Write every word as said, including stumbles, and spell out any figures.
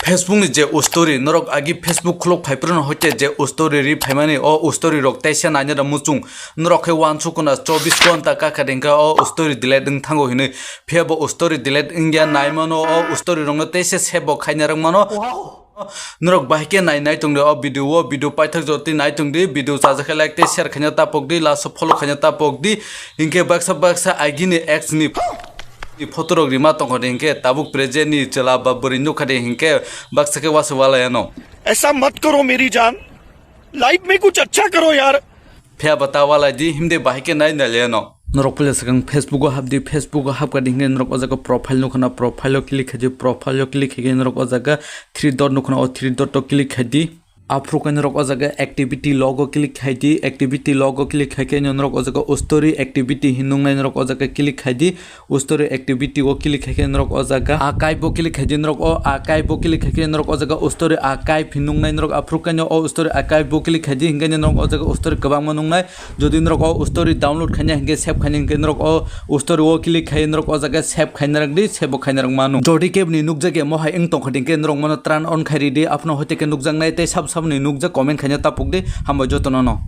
Facebook ni je story, norok agi Facebook khulok phaiphuru no hoite je story ri phaimani, o story rok teisa naina da muchung, norok khe wansukuna chobbish ghonta kaka dengka o story delete wng thango hinwi. Phiya bo story delete wngya naimano, o story rokno teisa save bo khaina rwngmano. Norok bahai khe nai nai tongdi o video o, video paithak jotwi nai tongdi, video chajakhe like tei share khaina tapokdi, last o follow khaina tapokdi. Hinkhe baksa baksa agini ex ni photo rok rima tongkha de hinkhe tabuk present ni chwla ba bwrwi nukha de hinkhe baksa khe wasu walai ano. ऐसा मत करो मेरी जान, लाइफ में कुछ अच्छा करो यार। Phiya ba ta walai di, himde bahai khe nai nai le ano. Norok puila swkang Facebook o hapdi, Facebook o hapkha di hinkhe norok o jaga profile nukhana, profile o click khaidi, profile o click khaikhe norok o jaga three dot nukhana, o three dot o click khaidi. Aphuru khe norok o jaga activity log o click khaidi, activity log o click khaikhe norok o jaga story activity hin nungnai norok o jaga click khaidi. Story activity o click khaikhe norok o jaga archive o click khaidi, norok o archive o click khaikhe norok o jaga story archive hin nungnai norok aphuru khe o story archive o click khaidi hinkhe norok o jaga story kwbangma nungnai. Jodi norok o story download khaina hinkhe save khaina hinkhe norok o story o click khai norok o jaga save khaina rwgdi, save bo khaina rwgmano. Jodi keboni nukjakya mohai wng tongkha hinkhe norok mano turn on khai ridi, aphano hoite khe nukjaknai tei sabo saboni nukjak comment khaina tapukdi, hambai jotono no.